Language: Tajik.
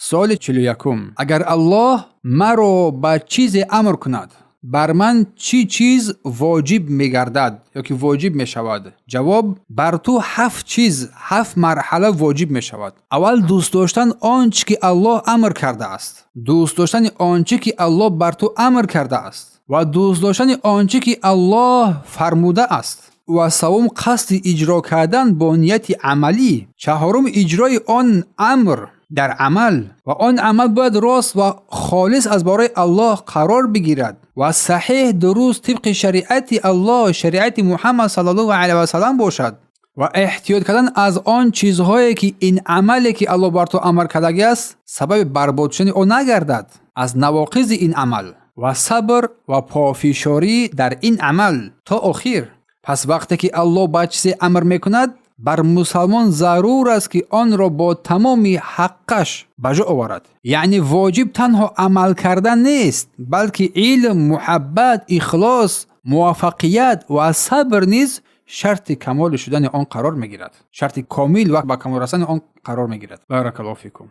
Суоли 41-ум: агар Аллоҳ маро ба чизе амр кунад, бар ман чӣ чиз воҷиб мегардад ёки воҷиб мешавад? Ҷавоб: бар ту ҳафт чиз, ҳафт марҳала воҷиб мешавад. Аввал, дӯст доштан он чӣ ки Аллоҳ амр кардааст, дӯст доштани он чӣ ки Аллоҳ бар ту амр кардааст ва дӯст доштани он чӣ ки Аллоҳ фармудааст. Ва саввум, қасди иҷро кардан бо нияти амалӣ. Чаҳорум, иҷрои он амр дар амал, ва он амал бояд рост ва холис аз бораи Аллоҳ қарор бигирад ва саҳеҳ, дуруст, тибқи шариати Аллоҳ, шариати Муҳаммад саллаллоҳу алайҳи васаллам бошад. Ва эҳтиёт кардан аз он чизҳое, ки ин амале, ки Аллоҳ бар ту амр кардагиаст, сабаби барбод шудани он нагардад, аз навоқизи ин амал, ва сабр ва пофишорӣ дар ин амал то охир. Пас вақте ки Аллоҳ ба чизе амр мекунад, бар мусалмон зарур аст, ки онро бо тамоми ҳаққаш ба ҷо оварад. Яъне воҷиб танҳо амал кардан нест, балки илм, муҳаббат, ихлос, муваффақият ва сабр низ шарти камоли шудани он қарор мегирад, шарти комил ва ба камол расидани он қарор мегирад. Баракаллоҳу фикум.